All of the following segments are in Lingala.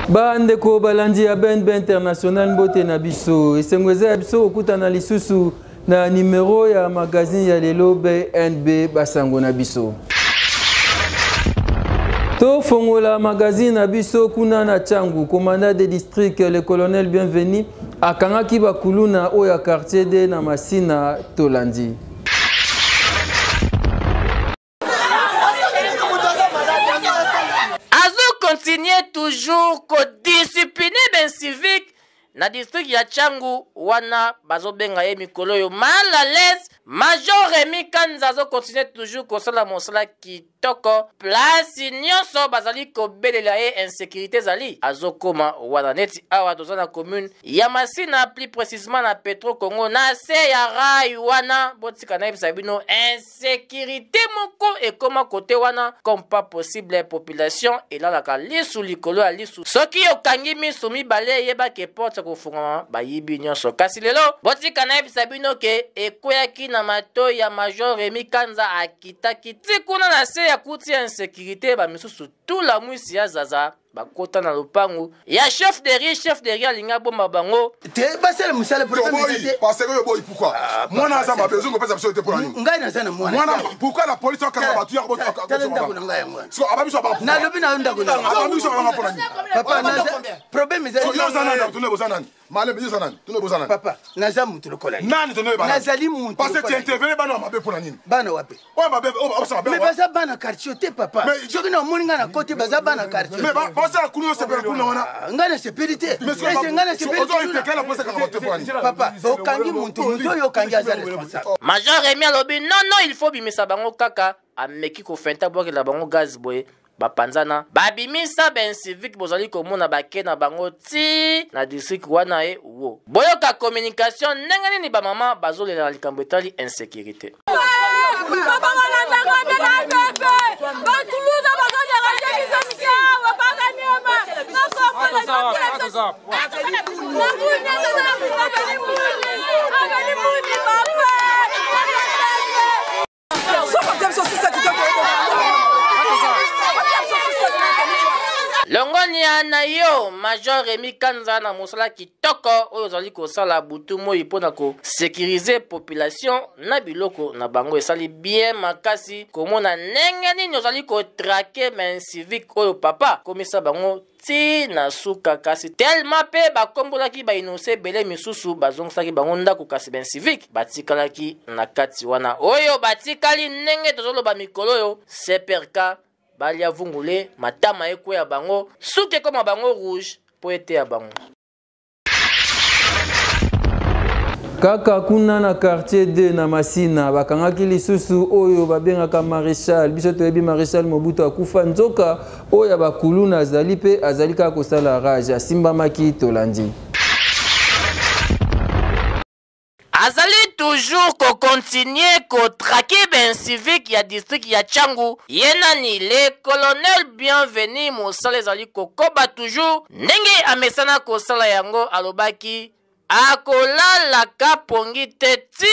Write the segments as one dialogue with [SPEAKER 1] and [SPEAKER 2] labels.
[SPEAKER 1] Bandeko balandi ya BNB International, mbote na biso. Esengo eza ya biso kokutana lisusu na numero ya magazine ya lelo BNB basango na biso. Tofongola magazine na biso kuna na Tshangu. Commandant de district le colonel Bienvenu akangaki bakuluna oyo ya quartier D na Masina. Tolandi.
[SPEAKER 2] Azo continuer toujours ko discipliner ben civique na district ya Tshangu wana bazobenga ye mikolo oyo mal à l'aise. Major Remy Kanza azo continuer toujours kosala mosala kitoko, place nyonso bazali kobelela ye insécurité ezali azokoma wana. Neti awa toza na commune ya Masina, plus précisément na Petro Congo na se ya rail wana. Botika nayebisa bino, insécurité moko ekoma kote wana comme pas possible. Population elalaka lisu likolo ya lisu. Soki okangi miso mibale, eyebaki porte kofungama, bayibi nyonso. Kasi lelo botika nayebisa bino ke ekweyaki na matoi ya major Remy Kanza, akitaki ti kuna na se ya kuti ya insécurité. Bamisusu tula mwisi ya zaza bakota na lopangu ya chef de riz. Chef de riz alingi abomba bango.
[SPEAKER 3] Te, basala mosala.
[SPEAKER 4] Parce que oyo boyi, pourquoi mwana aza mabe, ozongo opesa biso te mpo na nini?
[SPEAKER 3] Ngai naza na mwana.
[SPEAKER 4] Mwana, pourquoi la police okanga bato ya?
[SPEAKER 3] Tala ndako na ngai yango.
[SPEAKER 4] Aba biso.
[SPEAKER 3] Nalobi na yo, ndako
[SPEAKER 4] na aba biso banga mpo na nini?
[SPEAKER 3] Papa, problème eza
[SPEAKER 4] Yo oza nani? Tono boza nani? Malebe, yo oza nani? Tono boza nani?
[SPEAKER 3] Papa, naza mutu lokola
[SPEAKER 4] Nani? Tono yeba.
[SPEAKER 3] Nazali mutu.
[SPEAKER 4] Parce que tu intervenais bana ya mabe mpo na nini?
[SPEAKER 3] Bana wapi?
[SPEAKER 4] Oyo mabe, oyo osala
[SPEAKER 3] mabe. Mais baza bana quartier te, papa. Soki na omoni ngai na kote, baza bana quartier.
[SPEAKER 4] Mais basala kuna, osepela kuna wana.
[SPEAKER 3] Ngai nasepeli te, ese ngai nasepeli.
[SPEAKER 4] Ozoitekela mposa kaka bato mpo na nini?
[SPEAKER 3] Papa, okangi mutu, mutu oyo okangi aza responsable.
[SPEAKER 2] Major Remy alobi non, non, il faut bimisa bango kaka. Ameki kofenta, bwakela bango gaz boye, bapanzana, babimisa baincivique. Bozali komona bake na bango ti na district wana. E wo boyoka communication ndenge nini bamama bazolela na likambo etali insécurité.
[SPEAKER 5] Papa, balandaka nde na pepe batuluza, bazonyaka biso mike awa bakaniema. Abeli muni papa.
[SPEAKER 2] Longonia na yo, major Remy Kanza, na mosala kitoko oyo ozali kosala butu moi mpona kosécuriser population na biloko na bango. Esali bien makasi komona ndenge nini ozali kotraquer maincivique oyo, papa, komisa bango ti na suka. Kasi telema mpe bakombolaki bainnocents ebele, misusu bazongisaki bango ndako, kasi baincivique batikalaki na kati wana. Oyo batikali, ndenge tozoloba mikolo oyo, CPRK balia vungule, matama ekweya bango, suki ekoma bango rouge mpo eteya bango.
[SPEAKER 1] Kaka kuna na quartier 2 na Masina, bakangaki lisusu oyo babengaka Maréchal. Biso toyebi Maréchal Mobutu akufa, nzoka oyo ya bakuluna azali mpe azali kaka kosala rage, asimbamaki. Tolandi.
[SPEAKER 2] Azali toujours kocontinuer kotraquer baincivique ya district ya Tshangu. Ye nani? Le colonel Bienvenu. Mosala ezali kokoba toujours ndenge amesana kosala yango. Alobaki akolalaka pongi te ti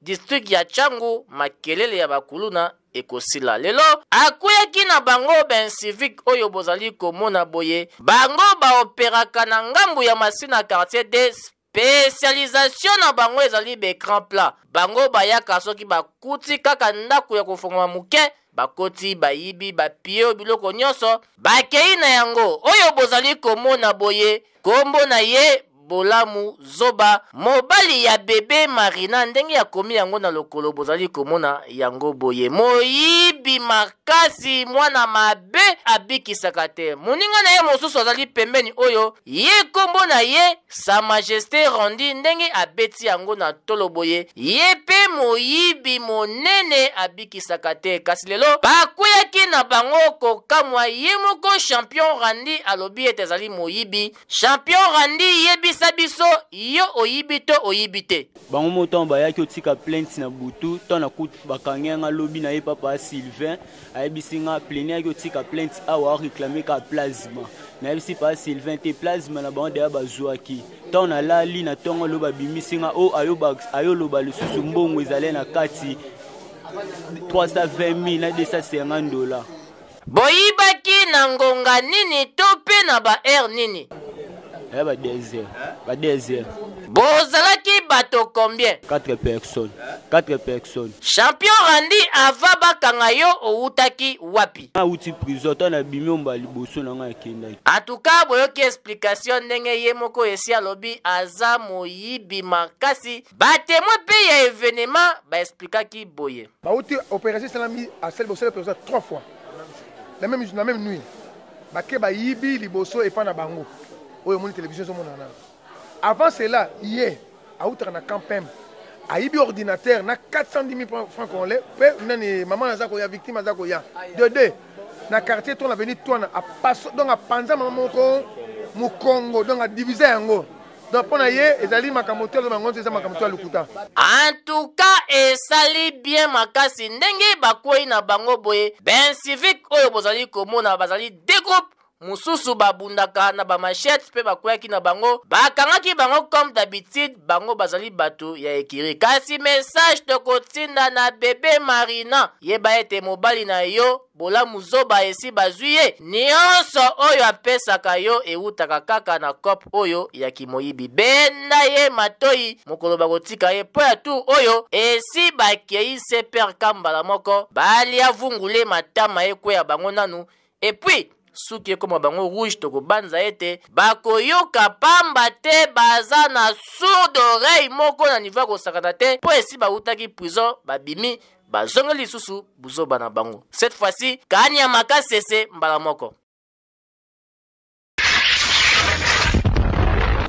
[SPEAKER 2] district ya Tshangu makelele ya bakuluna ekosila. Lelo akweyaki na bango baincivique oyo bozali komona boye. Bango baoperaka na ngambu ya Masina, quartier D. Spécialisation na bango ezali baécran plat. Bango bayaka, soki bakuti kaka ndako ya kofongama moke, bakoti, bayibi, bapie biloko nyonso, bakei na yango. Oyo bozali komona boye, kombo na ye Bolamu Zoba, mobali ya bebe Marina, ndenge akomi yango na lokolo bozali komona yango boye. Moyibi makasi, mwana mabe, abikisaka te. Moninga na ye mosusu azali pembeni oyo, ye kombo na ye Sa Majesté Randi, ndenge abeti yango na tolo boye, ye mpe moyibi monene, abikisaka te. Kasi lelo bakweyaki na bango kokamwa. Ye moko champion Randi alobi ete azali moyibi. Champion Randi, yebisa biso, yo oyibi to oyibi te?
[SPEAKER 6] Bango mo ntango bayaki otika plainte na butu, ntango bakangi yanga lobi na ye, papa Sylvain ayebisi nga pleni ayaki otika plainte awa, aréclamer ka plasma. Nayebisi papa Sylvain te, plasma na bango deya bazwaki. Ntango nalali na ntongo lobi, babimisi nga o ayoloba lisusu mbongo ezali na kati 320 000 na 250 $.
[SPEAKER 2] Boyibaki na ngonga nini to mpe? na ba heure nini?
[SPEAKER 6] Eya ba 2 heures. Ba 2 heures.
[SPEAKER 2] Bozalaki bato combien?
[SPEAKER 6] 4 personnes. 4 personnes.
[SPEAKER 2] Champion Randy avant bakanga yo owutaki wapi?
[SPEAKER 6] Nauti prison ata nabimi omba liboso na ngai akendaki.
[SPEAKER 2] En tout cas boyoki explication ndenge ye moko esi alobi aza moyibi makasi. Ba temoins mpe ya evenement ba explikaki boye.
[SPEAKER 4] Bauti opération esalami asali bosali opération 3 fois la même, la même nuit bake bayibi liboso epai na bango oyo omoni télévision ezomonana avant cela ye awutaka na camp pem ayibi ordinateur na 410 000 francs congolais mpe nani mama aza koya victime aza koya de deux na quartier to na veni twana apaso donc apanza mama moko mokongo donc adivise yango donc mpo na ye ezali makambo te aloba yango eza makambo te ya lokuta.
[SPEAKER 2] En tout cas esali bien makasi ndenge bakwei na bango boye baincivique oyo bozali komona bazali deux groupes mosusu babundaka na bamachete mpe bakweyaki na bango bakangaki bango comme d'habitude bango bazali bato ya ekiri kasi message tokotinda na bebe marina yeba ete mobali na yo bolamu zoba esi bazwi ye nionso oyo apesaka yo ewutaka kaka na cop oyo ya kimoyibi benda ye matoyi mokolo bakotika ye mpo ya tour oyo esi bakei cprk mbala moko balia vungule matama ekweya bango nanu epuis suki ekoma bango rouge tokobanza ete bakoyoka pamba te baza na sourde oreille moko na niveau ya kosakana te mpo esi bawutaki prison babimi bazongeli lisusu buzoba na bango cette fois-ci kanyama kasese mbala moko.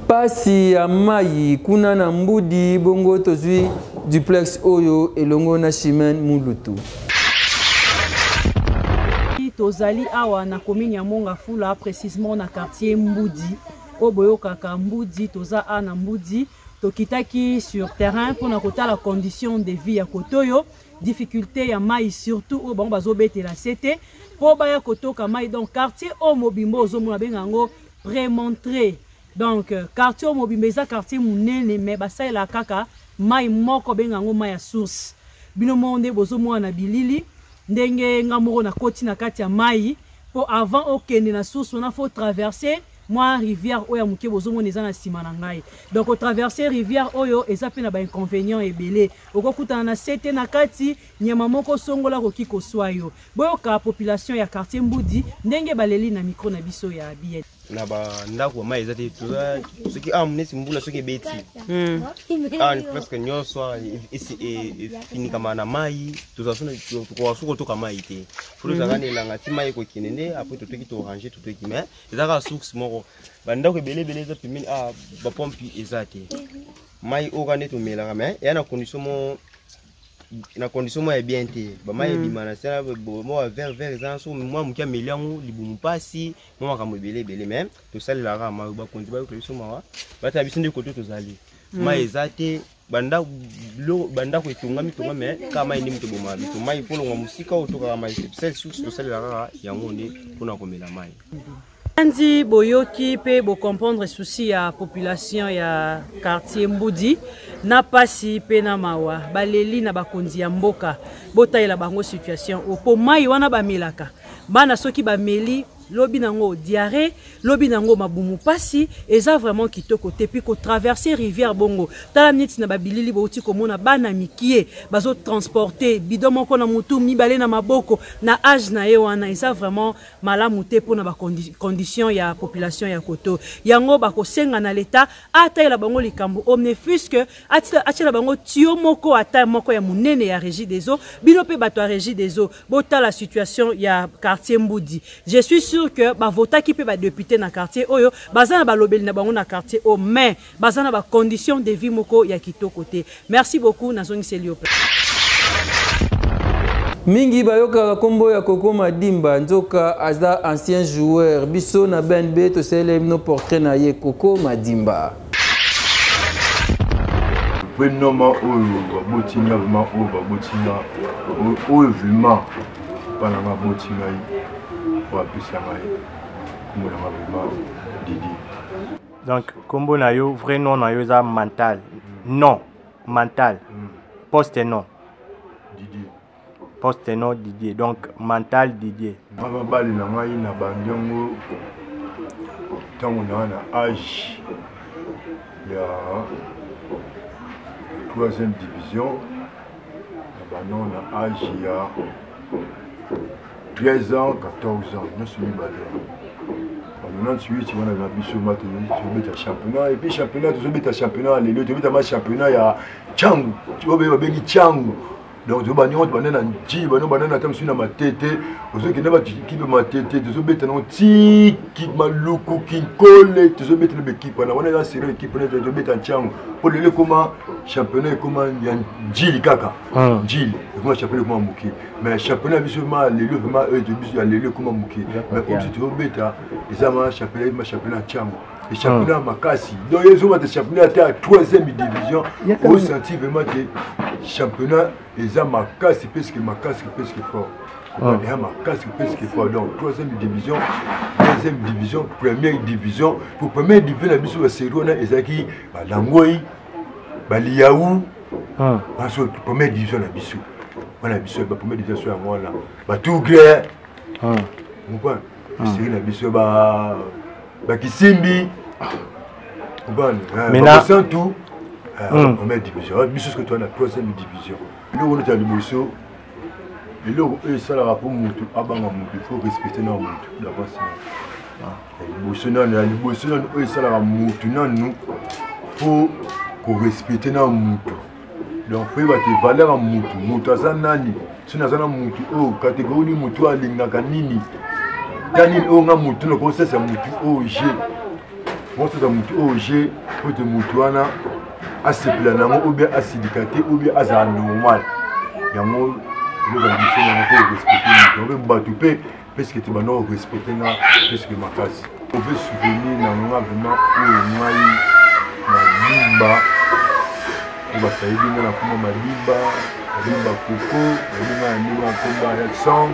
[SPEAKER 1] Pasi ya mayi kuna na mbudi bongo tozwi duplex oyo elongo na Chimène Mulutu.
[SPEAKER 7] Tozali awa na commune ya Mont-Ngafula, précisément na quartier Mbudi. Oyo boyokaka Mbudi, toza awa na Mbudi. Tokitaki sur terrain mpona kotala condition de vie ya kotoyo, difficulté ya mai surtout oyo bango bazobetela sete mpo baya kotoka mai. Donc quartier oyo mobimba ozomona benga yango prémontré. Donc quartier oyo mobimba eza quartier monene, mais basalelaka kaka mai moko, benga yango mai ya source. Bino moko nde bozomona na bilili ndenge nga moko nakoti na kati ya mai mpo avant okende na source wana faut traverser mwa rivière oyo ya moke bozomona eza na nsima na ngai. Donc otraverse rivière oyo eza mpe na bainconvénient ebele, okokutana na sete na kati nyama moko songola koki koswa yo. Boyoka population ya quartier Mbudi ndenge baleli na micro na biso ya BN.
[SPEAKER 8] Na bandako ya mai eza te, toza soki awa neti mbula soki ebeti awa presque nyonso efinikama na mai, tokoka soki kotoka mai te, fo tozalaka na elanga ti mai ekokende nde apres totoki torange totoki, mais eza kaka source moko. Bandako ebele ebele eza pembeni awa, bapompe eza te, mai oyo kaka nde tomelaka, mais eya na condition mo na condition moko ya bien te, bamai ebima na se mwa ya vert vert eza so mwa moke ameli yango libumu mpasi mwa makambo ebele ebele, mais tosalelaka mai. Bakonzi bayoka biso mawa, batala biso nde koto tozali, mai eza te, bandako etongami tongami, mais kaka mai nde moto ebomaka biso. Mai mpo longwa mosika oyo tokaka mai seule source tosalelaka kaka yango nde mpona komela mai.
[SPEAKER 7] Ndi boyoki pe bo comprendre souci ya population ya quartier Mbudi na pasi pe na mawa baleli na bakonzi ya mboka botayela bango situation oyo po mai wana bamelaka bana soki bameli lobi nango diarrhée, lobi nango mabumu pasi, eza vraiment kitoko te. Puis ko traverser rivière bongo tala neti na babilili bouti komona bana mikie bazo transporter bidon moko na mutu mibale na maboko na âge na ye wana, eza vraiment malamu te pona ba condition ya population ya koto yango. Bakosenga na l'État atayela bango likambo oyo, ne fût-ce que atiela bango tuyau moko ata moko ya monene ya Régie des eaux. Bino mpe bato ya Régie des eaux botala situation ya quartier Mbudi. Je suis sûr que bavotaki mpe badéputé na quartier oyo baza na balobeli na bango na quartier oyo, mais baza na bacondition de vie moko ya kitoko te. Merci beaucoup, nazongiseli yo.
[SPEAKER 1] Mingi bayokaka kombo ya Koko Madimba, nzoka aza ancien joueur. Biso na BNB tosaleli bino portrait na ye Koko Madimba.
[SPEAKER 9] Vrai nom oyo baboti nga, vraiment oyo baboti nga, oyo vraiment papa na nga aboti ngai, oyo apesa ngai kombo na nga vraiment Didi.
[SPEAKER 8] Donc kombo na yo vrai nom na yo eza mental non mental poste nom
[SPEAKER 9] Didier.
[SPEAKER 8] Poste nom Didier, donc mental Didier.
[SPEAKER 9] Nga mabali na ngai na bandi yango Ntango naa na age ya troisième division, na bano na age ya 13 ans, 14 ans, nyonso mibale wana. 98 wana na biso ma tozobeta championnat, et puis championnat tozobeta championnat lelo tobeta ma championnat ya Tshangu, oyo babengi Tshangu. Donc tozoba nyonso banda na nji bano banda na ata mosusu na matete, ozokende bakipe matete, tozobeta nango ti Maluku, Kinkole, tozobeta na baekipe wana. Wana eza sero ekipe wana tozobeta Ntiango, mpo lelo ekoma championnat ekoma ya Njili kaka Njili ekoma championnat ekoma moke, mais championnat ya biso ma lelo vraiment oyo biso ya lelo ekoma moke, mais oyo biso tozobeta eza ma championnat, ma championnat ya Ntiango, championnat makasi. Donc ezomata championnat ata ya troisième division, osentir vraiment te championnat eza makasi, presque makasi, presque fort, eza makasi, presque fort. Donc troisième division, deuxième division, première division. Pour première division na biso basérie wana ezalaki balangoi, baliyau, baso première division na biso wana, biso ba première division yango wana, batougre comprendre, série na biso bakisimbi, comprendre, basantu première division. Biso soki toza na troisième division, eloko neti ya liboso, eloko oyo esalaka mpo motu abanga motu, il faut respecter na motu d'avance. Ya liboso nanu, ya liboso nanu oyo esalaka motu nanu, faut korespecter na motu. Donc faut yeba te valeur ya motu, motu aza nani, soki naza na motu oyo catégorie nini, motu oyo alingaka nini, ta nini oyo nga motu nakosalisa motu oyo je mosalisa motu oyo je po te motu wana asepela nango, ou bien asilika te, ou bien azala normal. Yango eloko ya liboso nango, po respecte motu yango mpe bato mpe presque te banda korespecte nga presque makasi. Mauvais souvenir na nga vraiment oyo ngai Madimba, oyo bato bayebi nga na nkombo Madimba, Madimba Koko, bayebi nga na ndenge na nkombo ya Song,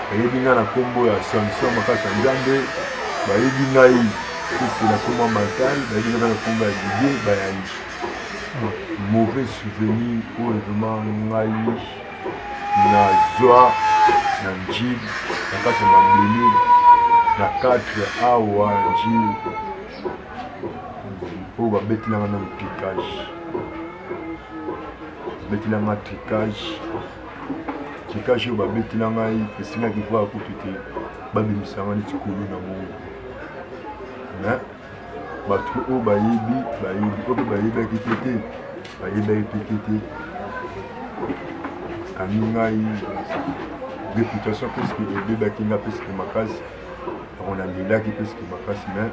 [SPEAKER 9] bayebi nga na nkombo ya Samson makasi ya Nzambe, bayebi ngai puisque na nkombo ya Mental, bayebi nga na nkombo ya Didier Bayali. Mauvais souvenir oyo vraiment ngai nazwa na Njili, na kati ya mabele na 4 awa Njili, oyo babetelanga nano tricage, babetelanga tricage, tricage oyo babetela ngai esengaki voa kutu te babimisanga neti kolu na mongo, mais bato oyo bayebi, bayebi, oyo mpe bayebaki te te, bayebaki mpe te te, kangi ngai réputation presque ebebaki nga presque makasi, yango nalelaki presque makasi. Mais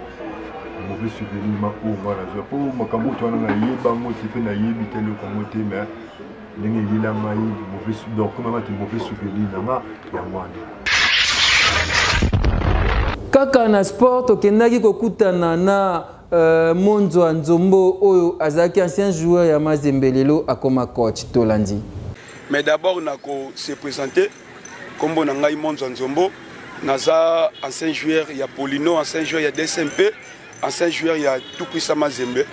[SPEAKER 9] mauvais souvenir ma oyo nga nazwa, mpo makambo oyo wana nayeba yango te mpe nayebi te eloko yango te, mais ndenge eyela ngai mauvais, donc komama te mauvais souvenir na nga yango wana.
[SPEAKER 1] Kaka na sport, tokendaki kokutana na Monzwa Nzombo oyo azalaki ancien joueur ya Mazembe, lelo akoma coach. Tolandi.
[SPEAKER 10] Mais d'abord nako se présenter, kombo na ngai Monzwa Nzombo, naza ancien joueur ya Polino, ancien joueur ya DSMP, ancien joueur ya Tout Puissant Mazembe.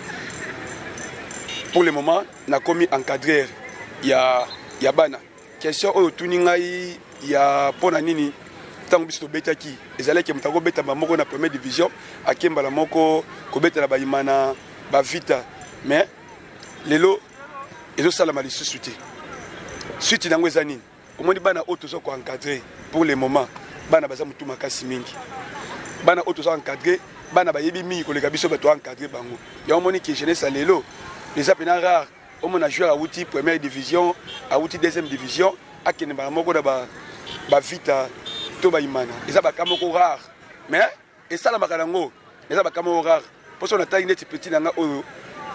[SPEAKER 10] Pour le moment nakomi encadreur ya bana. Question oyo otuni ngai ya mpo na nini ntango biso tobetaki ezalaki moto akobetama moko na première division, akembala moko kobetela bayimana bavita, mais lelo ezosalama lisusu te. Suite nango eza nini? Omoni bana oyo toza koencadre pour le moment, bana baza motu makasi mingi. Bana oyo toza encadre, bana bayebi mingi koleka biso bato encadre bango. Yango omoni ke jeunesse ya lelo eza mpena rare omona joueur awuti première division, awuti deuxième division, akende mbala moko na bavita to bayimana. Eza baka moko rare, mais esalamaka nango, eza baka moko rare. Mposo natali neti petit na nga oyo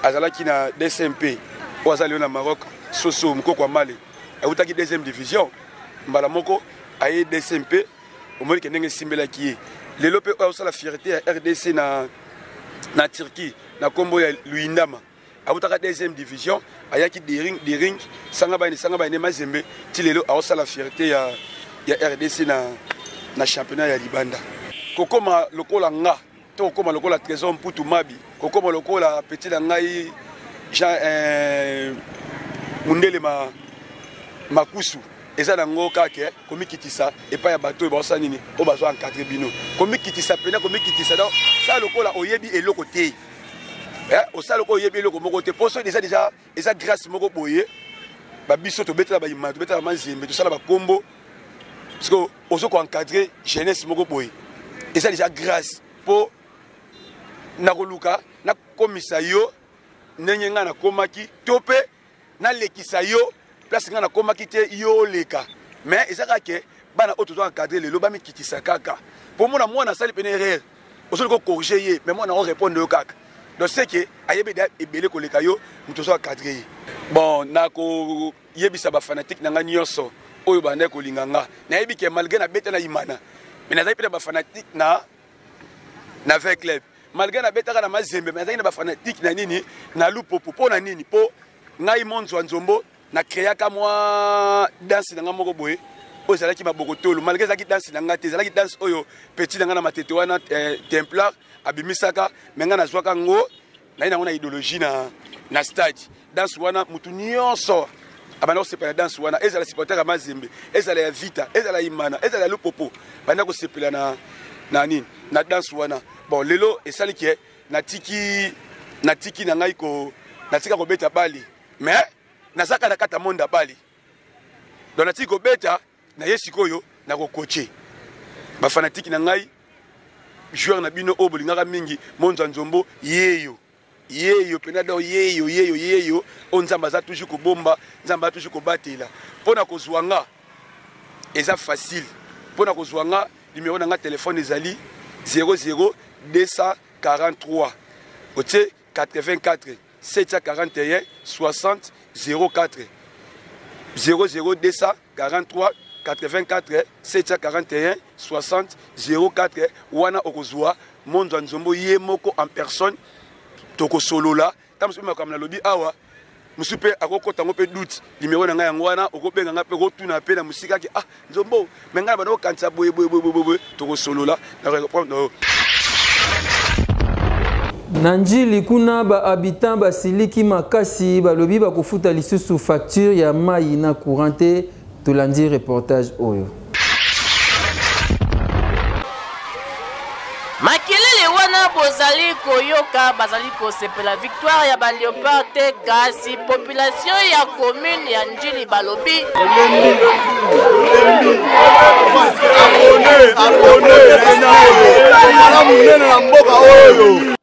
[SPEAKER 10] azalaki na DCMP, oyo aza lelo na Maroc, Soso Mokoko Amale, awutaki deuxième division, mbala moko aye DCMP. Omoni ke ndenge esimbelaki ye. Lelo mpe oyo azosala fierté ya RDC na Turquie na nkombo ya Luyindama, awutaka deuxième division, ayaki Daring, Daring, sanga bayene, sanga bayene, Mazembe, ti lelo aosala fierté ya RDC na championnat ya libanda. Kokoma lokola nga to kokoma lokola Trésor Mputu Mabi, kokoma lokola petit na ngai Jean Mundele Makusu. Eza nango kaka komikitisa epai ya bato oyo baosala nini, oyo bazo encadre bino. Komikitisa mpena, komikitisa donc sala lokola oyebi eloko te. Osala lokola oyebi eloko moko te, mpo soki eza deja eza grâce moko boye, babiso tobetela bayima, tobetela Mazembe, tosala bakombo, parce que ozo koencadre jeunesse moko boye, eza deja grâce. Mpo nakoluka nakomisa yo ndenge ngai nakomaki, to mpe nalekisa yo place ngai nakomaki te, yo oleka. Mais eza kaka ke bana oyo tozo encadre lelo bamikitisa kaka, mpo mona mwana asali pene erreur, ozoli kocorrige ye, mais mwana orépondre yo kaka. Donc c'est que ayebi ebele koleka yo moto ozo encadre ye. Bon, nakoyebisa bafanatique na ngai nyonso oyo bandaki kolinga nga, nayebi ke malgré nabeta na Imana, mais nazali mpe na bafanatique na V Club. Malgré nabetaka na Mazembe, mais nazalaki na bafanatique na nini, na Lupopo. Mpo na nini? Mpo ngai Monzwa Nzombo na créaka mwa danse na ngai moko boye oyo ezalaki maboko tolo. Malgré ezalaki danse na ngai te, ezalaki danse oyo petit na ngai na Matete wana, Templar, abimisaka, mais ngai nazwaka ngo naye nango na idéologie na stade. Danse wana, mutu nyonso abanda kosepela danse wana, ezala supporter ya Mazembe, ezala ya Vita, ezala ya Imana, ezala ya Lupopo, banda kosepela na nini, na danse wana. Bon, lelo esali ke natiki na ngai ko natika kobeta bali, mais nazaka na kati ya monde ya bali. Donc natiki kobeta, na ye sikoyo nakokoche bafanatike na ngai, joueur na bino oyo bolingaka mingi, Monzwa Nzombo, yeyo yeyo mpena. Donc yeyo yeyo yeyo oyo Nzambe aza toujours kobomba, Nzambe aza toujours kobatela. Mpo na kozwa nga eza facile. Mpo na kozwa nga, numero na nga telefone ezali 00 243, otie 84 741 60 04, 00 243 84 741 60 04. Wana okozwa Monzwa Nzombo ye moko en personne, tokosolola. Ntango mosusu mpe makambo nalobi awa, mosusu mpe akokɔta yango mpe doute. Numero na ngai yango wana, okobenga ngai mpe okotuna mpe na mosika ke ah, Nzombo, me ngai na banda kokanisa boye boye boye boye boye, tokosolola na reprendre na yo.
[SPEAKER 1] Na Njili kuna, bahabitant basiliki makasi, balobi bakofuta lisusu facture ya mai na courant te. Tolandi reportage oyo.
[SPEAKER 2] Makelele wana bozali koyoka, bazali kosepela victoire ya baleopard te, kasi population ya commune ya Njili balobi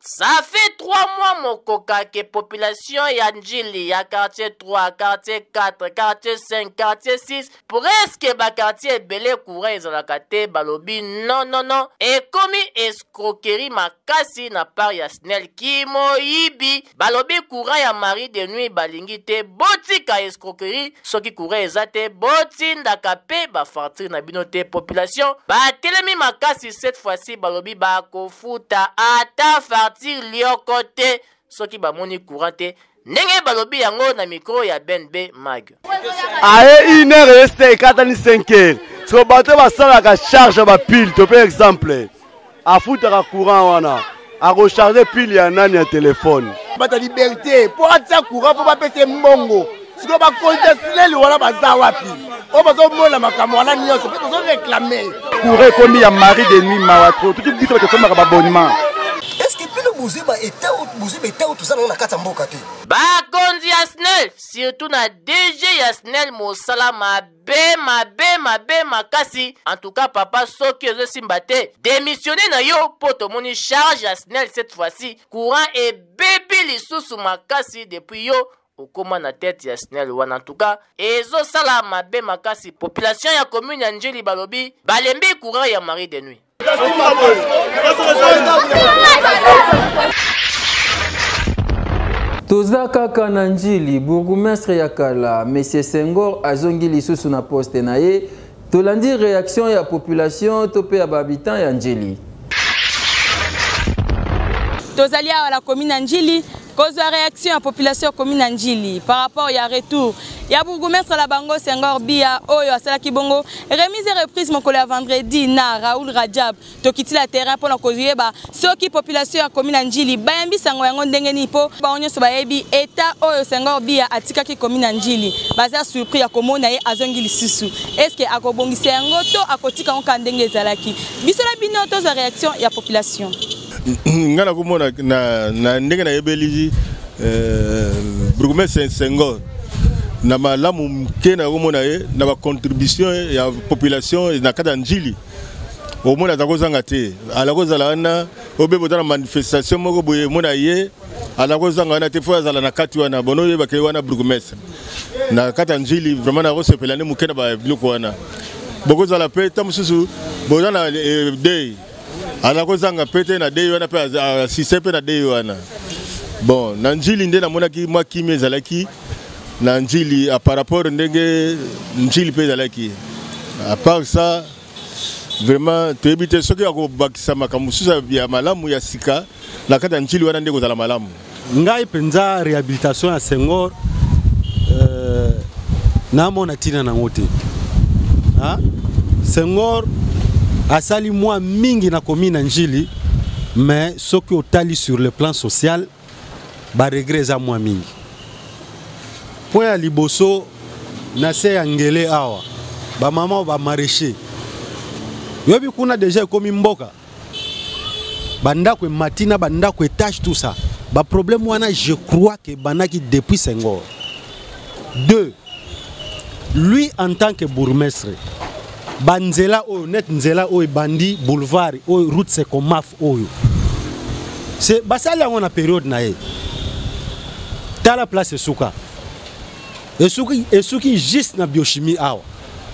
[SPEAKER 2] ça fait 3 mois mokoka ke population ya Njili, ya quartier 3, quartier 4, quartier 5, quartier 6, presque baquartier ebele, courant ezalaka te. Balobi non, non, non, ekomi escroquerie makasi na part ya SNEL kimoyibi. Balobi courant ya mari de nuit balingi te, botika escroquerie. Soki courant eza te, botindaka mpe bafacture na bino te. Population batelemi makasi cette fois-ci, balobi bakofuta ata facture lioko te soki bamoni courant te. Ndenge balobi yango na micro ya BNB Mag.
[SPEAKER 11] Aye une heure ese ekatani 5 heures, so bato basalaka charge ya bapile to mpe exemple afutaka courant wana, akocharge pile ya nani? Ya telefone.
[SPEAKER 3] Bato ya liberté mpo atia courant mpo bapesa ye mbongo. Sikoyo bakonzi ya SNEL wana baza wapi, oyo bazomona makambo wana nyonso? Mpe tozoreklame
[SPEAKER 11] courant ekomi ya mari de nuit. Mawa trop, tutu biso bato tosomaka babonnement.
[SPEAKER 12] Est-ce que bino bozwi ba état, bozwi ba état oyo toza nango na kati ya mboka te?
[SPEAKER 2] Bakonzi ya SNEL, surtout na DG ya SNEL, mosala mabe mabe mabe makasi. En tout cas papa, soki ezosimba te, démissionne na yo, mpo tomoni charge ya SNEL cette fois-ci, courant ebebi lisusu makasi depuis yo okóma na tête ya SNEL wana. En tout cas ezosala mabe makasi. Population ya commune ya Njili balobi balembi courant ya mari de nuit.
[SPEAKER 1] Toza kaka na Njili. Bourgmestre ya kala, monsieur Senghor, azongi lisusu na poste na ye. Tolandi réaction ya population to mpe ya bahabitant ya Njili.
[SPEAKER 5] Tozali awa na commune ya Njili. Kozwa réaction ya population ya commune ya Ndjili par rapport ya retour ya bourgmestre na bango Senghor Biya oyo asalaki bongo remise et reprise mokolo ya vendredi na Raoul Rajab. Tokiti la terrain mpo na koyeba soki population ya commune ya Ndjili bayambi sango yango ndenge nini mpo bango nyonso bayebi etat oyo Senghor Biya atikaki commune ya Ndjili. Baza surpris ya komona ye azongi lisusu. Est-ce que akobongisa yango to akotika yango kaka ndenge ezalaki? Biso na bino tozwa réaction ya population.
[SPEAKER 13] Nga nakomona na, na ndenge nayebeli euh, bourgmestre Senghor na malamu moke nakomona ye na bacontribution ya population na kati ya Ndjili, omona aza kozanga te, ala kozala wana obe boza na manifestation moko boye, omona ye ala kozanga wana te, fo azala na kati wana bono oyebaka ye wana bourgmestre na kati ya Ndjili. Vraiment nakosepela nde moke na babiloko wana. Bokozala mpe ta mosusu boza na eh, dei, aza kozanga mpe te na dei wana, mpe asiste mpe na dei wana. Bon, na Ndjili nde namonaki mwa kimia ezalaki na Ndjili par rapport ndenge Ndjili mpe ezalaki. À part ça, vraiment toyebi te soki akobakisa makambo mosusu ya malamu ya sika na kati ya Ndjili wana nde kozala malamu.
[SPEAKER 14] Ngai mpenza réhabilitation ya Senghor namona ntina nango te. Ha? Senghor asali mwa mingi na commune ya Ndjili, mais soki otali sur le plan social, baregret eza mwa mingi. Point ya liboso, na se ya ngele awa, bamama bamaraîcher, yoyebi kuna deja ekomi mboka, bandako emati na bandako étage, tout ça, baproblème wana je crois que ebandaki depuis Senghor. Deux, lui en tant que bourgmestre, banzela oyo net nzela oyo ebandi boulevard oyo route Sekomaf oyo, c'est basali yango na période na ye. Tala place esuka, esuki, esuki juste na biochimie awa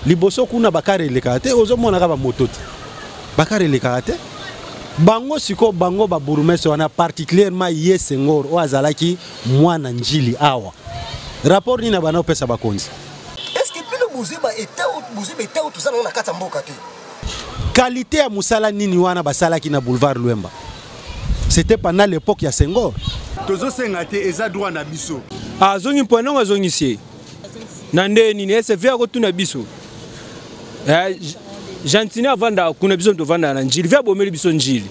[SPEAKER 14] liboso kuna. Bakare elekaka te, ozomonaka bamoto te, bakare elekaka te. Bango sikoyo, bango babourgmestre wana, particulièrement ye Senghor oyo azalaki mwana Njili awa, rapport nini na bana opesa bakonzi?
[SPEAKER 12] Est ce que bino bozwi baétat, bozwi baétat oyo toza nango na kati ya mboka te?
[SPEAKER 14] Qualité ya mosala nini wana basalaki na boulevard Lwemba? C'était pendant l'époque ya Senghor.
[SPEAKER 15] Tozosenga te, eza droit na biso.
[SPEAKER 1] Azongi mpo nango azongisi ye na nde nini ese vie akotuna biso. Gentini avandaka kuna, biso tovandaka na Njili. Vie abomeli biso Njili,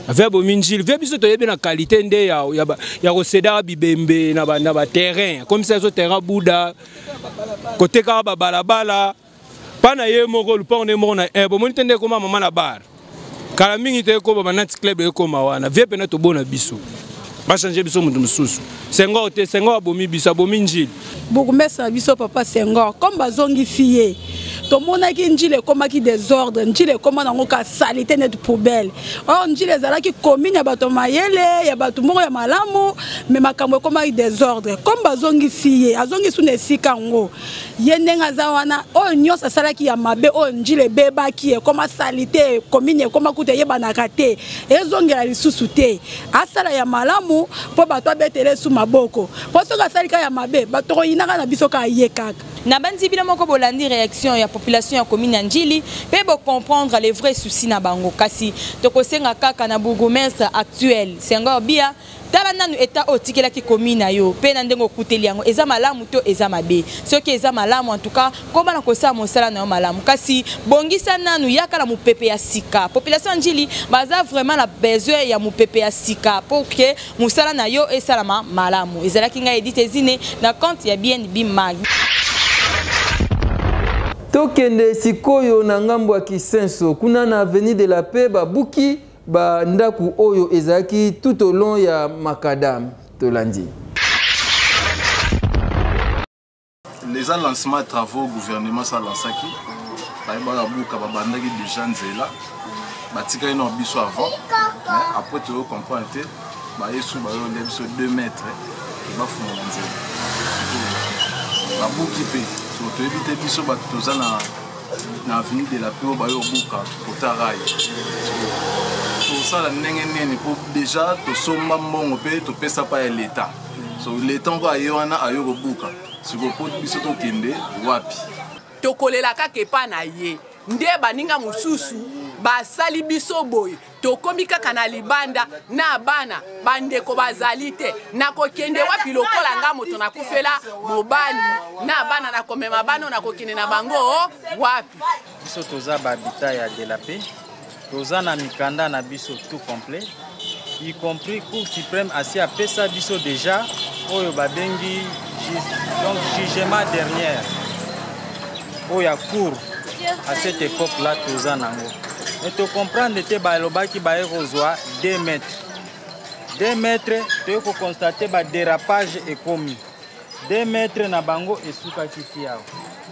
[SPEAKER 1] vie abomi Njili. Vie biso toyebi na qualité nde ya, ya, ya kosedaka bibembe na baterrain, komisa biso terrain buda, kotekaka babalabala mpa na ye moko, lupango nde moko na eh, bomoni te nde ekoma mama na bar kala mingi te, ekoma banati club ekoma wana. Vie pene tobona biso bachange biso moto mosusu. Senghor te, Senghor abomi biso, abomi Njili.
[SPEAKER 16] Bourgmestre na biso papa Senghor, comme bazongisi ye, tomonaki Njili ekomaki désordre. Njili ekoma nango ka saleté neti poubelle. Or Njili ezalaki commune ya bato mayele, ya bato moko ya malamu, mais makambo ekomaki désordre. Comme bazongisi ye, azongisi na esika yango ye ndenge aza wana, oyo nyonso asalaki ya mabe, oyo Njili ebebaki, ekoma saleté, commune ekoma kuta eyebanaka te, ezongela lisusu te. Asala ya malamu mpo bato abetela esu maboko, mpo soki asali kaka ya mabe, bato koyinaka na biso kaka ye kaka.
[SPEAKER 5] Nabandi bino moko bolandi réaction ya population ya commune ya Njili mpe bocomprendre les vrais soucis na bango. Kasi tokosenga kaka na bourgmestre actuel Senghor Bia, tala nanu état oyo otikelaki commune na yo mpe na ndenge okuteli yango, eza malamu to eza mabe? Soki eza malamu, en tout cas koba na kosala mosala na yo malamu, kasi bongisa nanu, yaka na mopepe ya sika. Population ya Njili baza vraiment na besoin ya mopepe ya sika pour que mosala na yo esalama malamu. Ezalaki ngai Edith Ezine na compte ya BNB Mag.
[SPEAKER 1] Tokende sikoyo na ngambo ya Kisenso, kuna na avenue de la Paix, babuki bandako oyo ezalaki tout au long ya makadam. Tolandi.
[SPEAKER 17] Eza lancement ya travaux, gouvernement sa lansaki, bayebaka buka, babandaki déjà nzela, batikali na biso avant, mais après toyo comprendre te, bayesu bayolia biso 2 mètres, bafungola nzela, babuki mpe. So toyebi te, biso bato toza na na avenue de la Paix oyo bayo obuka kota rai, tosala ndenge nini? Mpo déjà tosomba mbongo mpe topesa pa ya leta. So leta moko aye wana ayo kobuka sikoyo, mpo biso tokende wapi?
[SPEAKER 18] Tokolela kaka epa na ye nde baninga mosusu. Basali biso boye, tokomi kaka na libanda na bana, bandeko bazali te. Nakokende wapi lokola nga moto nakufela mobali na bana, nakomema bana nakokende na bango wapi?
[SPEAKER 19] Biso toza ba habitat ya de la paix, toza na mikanda na biso tout complet, y compris Cour suprême asi apesa biso déjà oyo babengi donc jugement dernière oyo ya cour. À cette époque là toza nango, mais tocomprendre te. Balobaki baye kozwa 2 mètres, 2 mètres, toye koconstate badérapage ekomi 2 mètres na bango esukaki ti awa.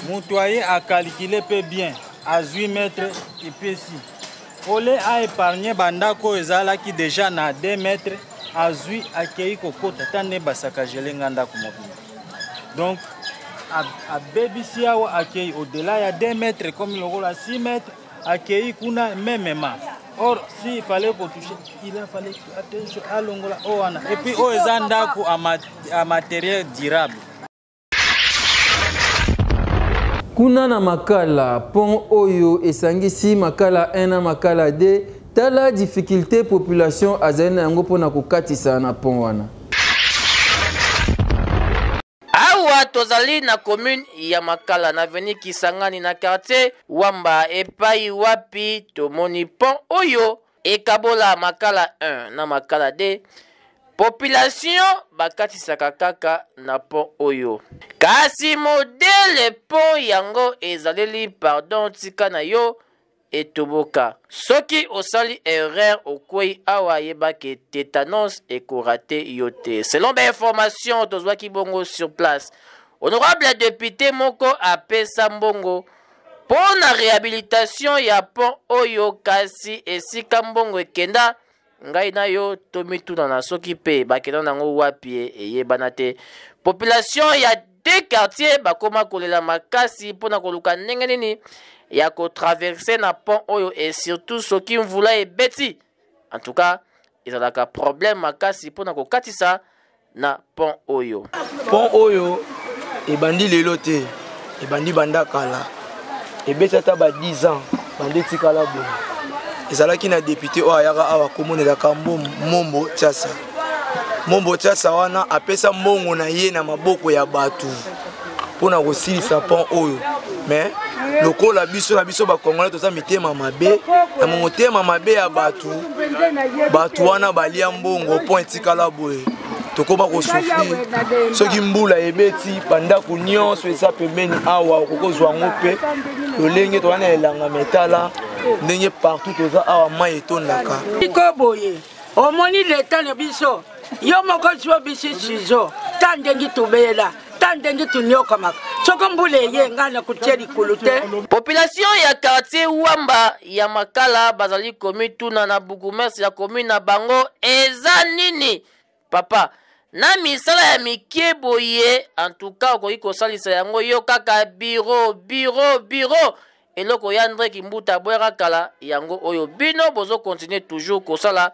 [SPEAKER 19] Moto aye acalcule mpe bien, azwi mètre epesi ole aépargne bandako oyo ezalaki déjà na 2 mètres, azwi akei kokota ta nde basakagele nga ndako mobimba. Donc abebisi awa, akei au-delà ya 2 mètres, ekomi lokola 6 mètres, akei kuna memema. Or si il fallait kotouche, il a fallu alongola oyo wana. Et puis oyo eza ndako a matériel durable.
[SPEAKER 1] Kuna na Makala, pont oyo esangisi Makala 1 na Makala 2, tala difficulté population azali na yango mpona kokatisa na pont wana.
[SPEAKER 2] Awa tozali na commune ya Makala na avenue Kisangani na quartier Wamba, epai wapi tomoni pont oyo ekabola Makala 1 na Makala 2. Population bakatisaka kaka na pont oyo, kasi modele pont yango ezaleli, pardon, tika na yo etoboka. Soki osali erreur, okwei awa, yebake tétanos ekorate yo te. Selon bainformation tozwaki bongo sur place, honorable député moko apesa mbongo mpo na réhabilitation ya pont oyo, kasi esika mbongo ekenda, ngai na yo tomitunana soki mpe bakenda nango wapi, eyebana te. Population ya deux quartier bakoma kolela makasi mpo na koluka ndenge nini ya kotraverse na pont oyo, et surtout soki mvula ebeti, en tout cas ezalaka problème makasi mpo na kokatisa na pont oyo.
[SPEAKER 20] Pont oyo ebandi lelo te, ebandi banda kala, ebeti ata ba 10 ans banda etikala boye. Ezalaki na député oyo ayaka awa, komona ezalaka Mombo Tiasa. Mombo Tiasa wana apesa mbongo na ye na maboko ya bato mpona kosilisa pont oyo, mais lokola biso na biso bakongolais toza mitema mabe, na motema mabe ya bato, bato wana balia mbongo, pont etikala boye. Tokoma kosouffrir soki mbula ebeti, bandako nyonso eza pembeni awa okokozwa yango mpe lolenge toza na elanga metala ndenge partout toza awa mai etondaka.
[SPEAKER 21] Iko boye omoni leta na biso, yo moko zwa bisi sizo ta ndenge tobela, ta ndenge tunyokamaka soki mbula eye, ngai na kotia likolo te.
[SPEAKER 2] Population ya quartier Wamba ya Makala bazali komituna na bourgmestre ya commune na bango eza nini, papa, na misala ya mike boye. En tout cas okoki kosalisa yango yo kaka bureau, bureau, bureau. Eloko ya André Kimbuta aboyaka kala, yango oyo bino bozokontinue toujours kosala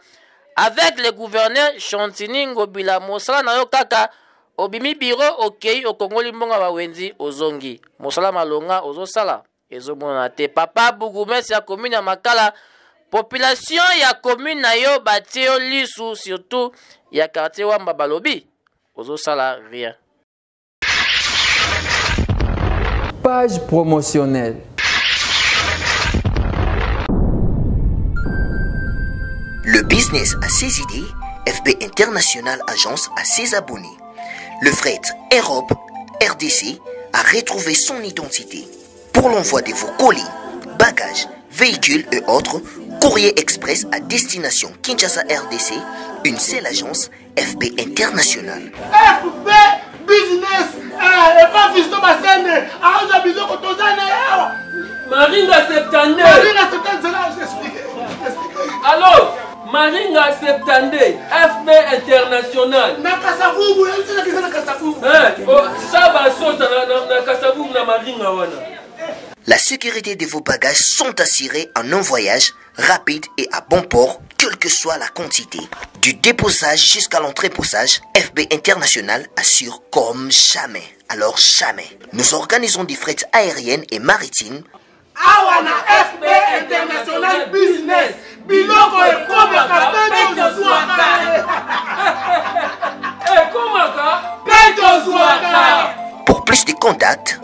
[SPEAKER 2] avec le gouverneur Chantini Ngobila. Mosala na yo kaka obimi bureau, okei okongoli mbongo bawenzi, ozongi. Mosala malonga ozosala ezomonana te. Papa bourgmestre ya commune ya Makala, population ya commune na yo batie yo lisu, surtout ya quartier Wamba, balobi ozosala rien.
[SPEAKER 1] Page promotionnelle.
[SPEAKER 22] Le business a ses idées, FB International Agence a ses abonnés. Le fret Europe RDC a retrouvé son identité. Pour l'envoi de vos colis, bagages, véhicules et autres, Courrier Express à destination Kinshasa RDC, une seule agence FB International.
[SPEAKER 3] FB Business epa Fiston Basende aoza biloko toza na awa.
[SPEAKER 1] Maringa 72.
[SPEAKER 3] Maringa 72 zela explique.
[SPEAKER 1] Allo Maringa 72 FB International.
[SPEAKER 3] Na Kasavubu, na na Kasavubu.
[SPEAKER 1] Eh, oh, Saba Sosa na Kasavubu na Maringa wana.
[SPEAKER 22] La sécurité de vos bagages sont assurées en un voyage rapide et à bon port, quelle que soit la quantité. Du déposage jusqu'à l'entreposage, FB International assure comme jamais. Alors jamais. Nous organisons des frais aériennes et maritimes.
[SPEAKER 4] Awa na FB International Business, biloko ekomaka mpe tozwaka.
[SPEAKER 1] Ekomaka
[SPEAKER 4] mpe tozwaka.
[SPEAKER 22] Pour plus de contacts,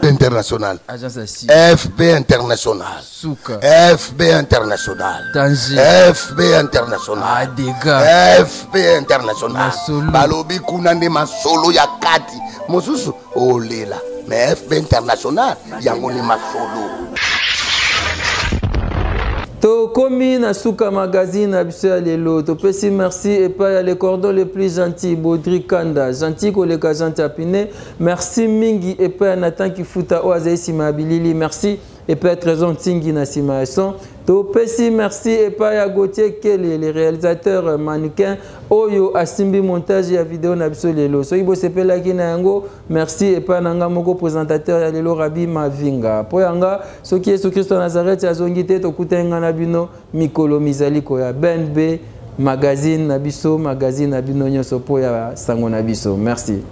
[SPEAKER 6] International. FB International.
[SPEAKER 1] Suka.
[SPEAKER 6] FB International.
[SPEAKER 1] Danger.
[SPEAKER 6] FB International.
[SPEAKER 1] Adega.
[SPEAKER 6] FB International. Balobi kuna nde masolo ya kati. Mosusu olela. Mais FB International yango nde masolo.
[SPEAKER 1] Tokomi na suka magazine na biso ya lelo. Topesi merci epai ya le cordon le plus gentil Baudry Kanda, gentil koleka gentil apine. Merci mingi epai ya Nathan Kifuta oyo azali nsima ya bilili. Merci epai ya Trésor Ntingi na nsima ya son. Topesi merci epai ya Gauthier Kele, le réalisateur mannequin oyo asimbi montage ya video na biso lelo. Soki bosepelaki na yango, merci epai na nga moko présentateur ya lelo Rabi Mavinga. Mpo yanga soki Yesu Kristo ya Nazareth azongi te, tokutani nga na bino mikolo mizali koya. BNB magazine na biso, magazine na bino nyonso mpo ya sango na biso. Merci.